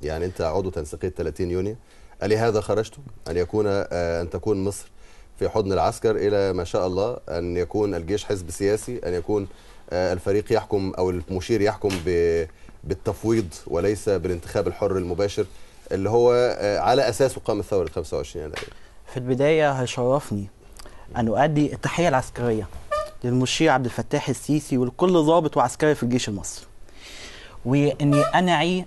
يعني انت عضو تنسيقيه 30 يونيو، ألهذا خرجتم؟ ان يكون ان تكون مصر في حضن العسكر الى ما شاء الله، ان يكون الجيش حزب سياسي، ان يكون الفريق يحكم او المشير يحكم بالتفويض وليس بالانتخاب الحر المباشر اللي هو على اساسه قامت ثورة 25 يناير. في البداية هيشرفني ان اؤدي التحية العسكرية للمشير عبد الفتاح السيسي ولكل ضابط وعسكري في الجيش المصري، واني انعي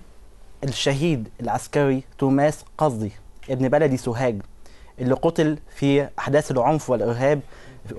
الشهيد العسكري توماس قصدي ابن بلدي سوهاج اللي قتل في احداث العنف والارهاب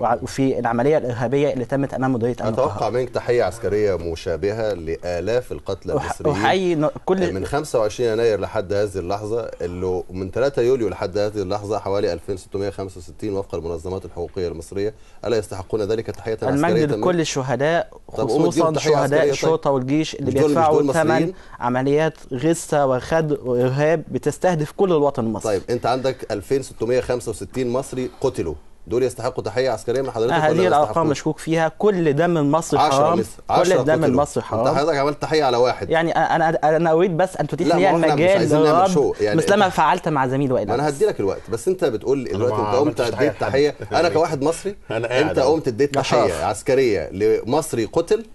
وفي العملية الارهابية اللي تمت امام مديرية امن القاهرة. اتوقع منك تحية عسكرية مشابهة لالاف القتلى المصريين. احيي كل من 25 يناير لحد هذه اللحظة، اللي من 3 يوليو لحد هذه اللحظة حوالي 2665 وفق المنظمات الحقوقية المصرية، الا يستحقون ذلك تحية عسكرية؟ المجد لكل الشهداء، خصوصا شهداء الشرطة والجيش اللي بيدفعوا ثمن عمليات غثه وخدع وارهاب بتستهدف كل الوطن المصري. طيب انت عندك 2665 مصري قتلوا، دول يستحقوا تحية عسكرية من حضرتك؟ هذه الارقام مشكوك فيها. كل دم المصري حرام، كل الدم المصري حرام. انت حضرتك عملت تحية على واحد، يعني انا اريد بس ان تتيح لي المجال للرد يعني مثلما فعلت مع زميل وائل. انا هدي لك الوقت، بس انت بتقول لي دلوقتي انت قمت اديت تحية، انا كواحد مصري انت قمت اديت تحية عسكرية لمصري قتل،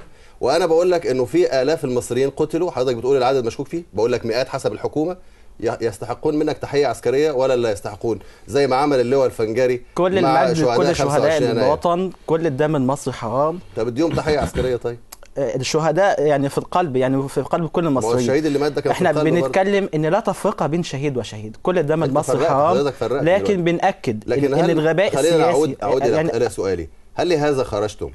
وانا بقول لك انه في الاف المصريين قتلوا، حضرتك بتقول العدد مشكوك فيه، بقول لك مئات حسب الحكومة، يستحقون منك تحية عسكرية ولا لا يستحقون؟ زي ما عمل اللواء الفنجري كل المجد كل شهداء الوطن، كل الدم المصري حرام. طب اديهم تحية عسكرية. طيب الشهداء يعني في القلب، يعني في قلب كل المصريين. الشهيد اللي مات ده كان احنا بنتكلم ان لا تفرقه بين شهيد وشهيد، كل الدم المصري حرام، لكن بنأكد لكن ان الغباء السياسي. خلينا اعود يعني الى سؤالي، هل لهذا خرجتم؟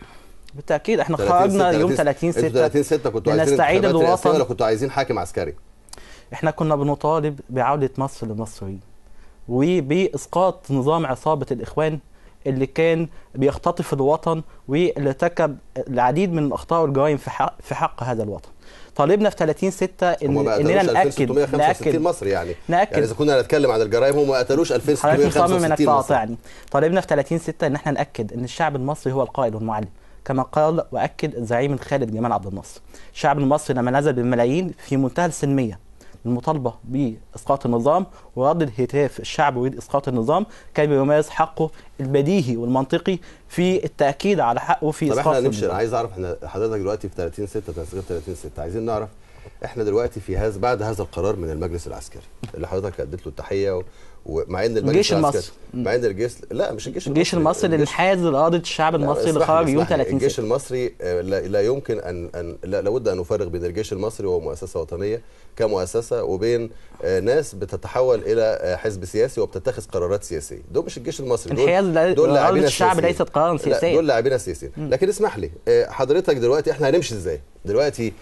بالتأكيد احنا خرجنا يوم 30/6. 30/6 كنتوا عايزين نستعيد الوطن ولا كنتوا عايزين حاكم عسكري؟ احنا كنا بنطالب بعودة مصر للمصريين وبإسقاط نظام عصابة الإخوان اللي كان بيختطف الوطن واللي ارتكب العديد من الأخطاء والجرائم في حق هذا الوطن. طالبنا في 30/6 اننا نأكد مصري، يعني اذا كنا نتكلم عن الجرائم هم ما قتلوش 2665 مصري. تقاطعني. طالبنا في 30/6 ان احنا نأكد ان الشعب المصري هو القائد والمعلم، كما قال وأكد الزعيم الخالد جمال عبد الناصر. الشعب المصري لما نزل بالملايين في منتهى السلمية المطالبة بإسقاط النظام ورد الهتاف الشعب يريد إسقاط النظام، كان بيمارس حقه البديهي والمنطقي في التأكيد على حقه في إسقاط النظام. طب احنا نمشي، انا عايز اعرف احنا حضرتك دلوقتي في 30/6 تنسيق 30/6، عايزين نعرف احنا دلوقتي في هذا بعد هذا القرار من المجلس العسكري اللي حضرتك اديت له التحية ومع ان المجلس العسكري، مع ان الجيش، لا مش الجيش المصري، الجيش المصري اللي انحاز لارادة الشعب المصري اللي خرج يوم 30/6. الجيش المصري لا يمكن ان لابد ان نفرق بين الجيش المصري وهو مؤسسة وطنية كمؤسسة وبين ناس بتتحول الى حزب سياسي وبتتخذ قرارات سياسية. دول مش الجيش المصري، دول لاعبين الشعب ليست قرارا سياسيا، دول لاعبين سياسيين. لكن اسمح لي حضرتك دلوقتي احنا هنمشي ازاي؟ دلوقتي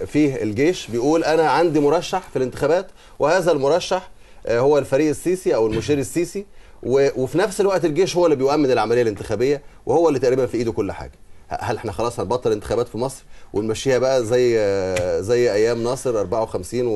فيه الجيش بيقول انا عندي مرشح في الانتخابات، وهذا المرشح هو الفريق السيسي او المشير السيسي، وفي نفس الوقت الجيش هو اللي بيؤمن العملية الانتخابية وهو اللي تقريبا في ايده كل حاجة. هل احنا خلاص هنبطل انتخابات في مصر ونمشيها بقى زي ايام ناصر 54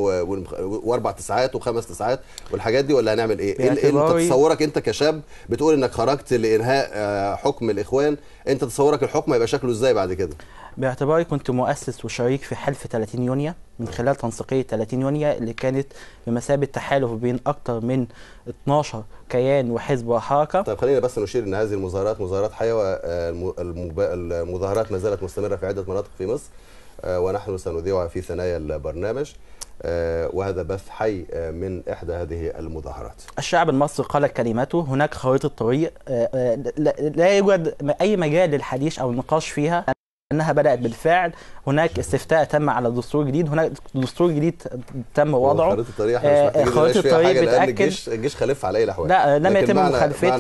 واربع تسعات وخمس تسعات والحاجات دي، ولا هنعمل ايه؟ ايه انت تصورك انت كشاب بتقول انك خرجت لانهاء حكم الاخوان، انت تصورك الحكم هيبقى شكله ازاي بعد كده؟ باعتباري كنت مؤسس وشريك في حلف 30 يونيو من خلال تنسيقية 30 يونيو اللي كانت بمثابة تحالف بين أكثر من 12 كيان وحزب وحركة. طيب خلينا بس نشير أن هذه المظاهرات مظاهرات حية، والمظاهرات ما زالت مستمرة في عدة مناطق في مصر، ونحن سنذيعها في ثنايا البرنامج، وهذا بث حي من إحدى هذه المظاهرات. الشعب المصري قال كلمته، هناك خريطة طريق لا يوجد أي مجال للحديث أو النقاش فيها، أنها بدأت بالفعل. هناك استفتاء تم على دستور جديد، هناك دستور جديد تم وضعه. خريطة الطريق احنا مش محتاجين خريطة الطريق بتأكد الجيش خالف على أي الأحوال. لا، لم يتم مخالفتها.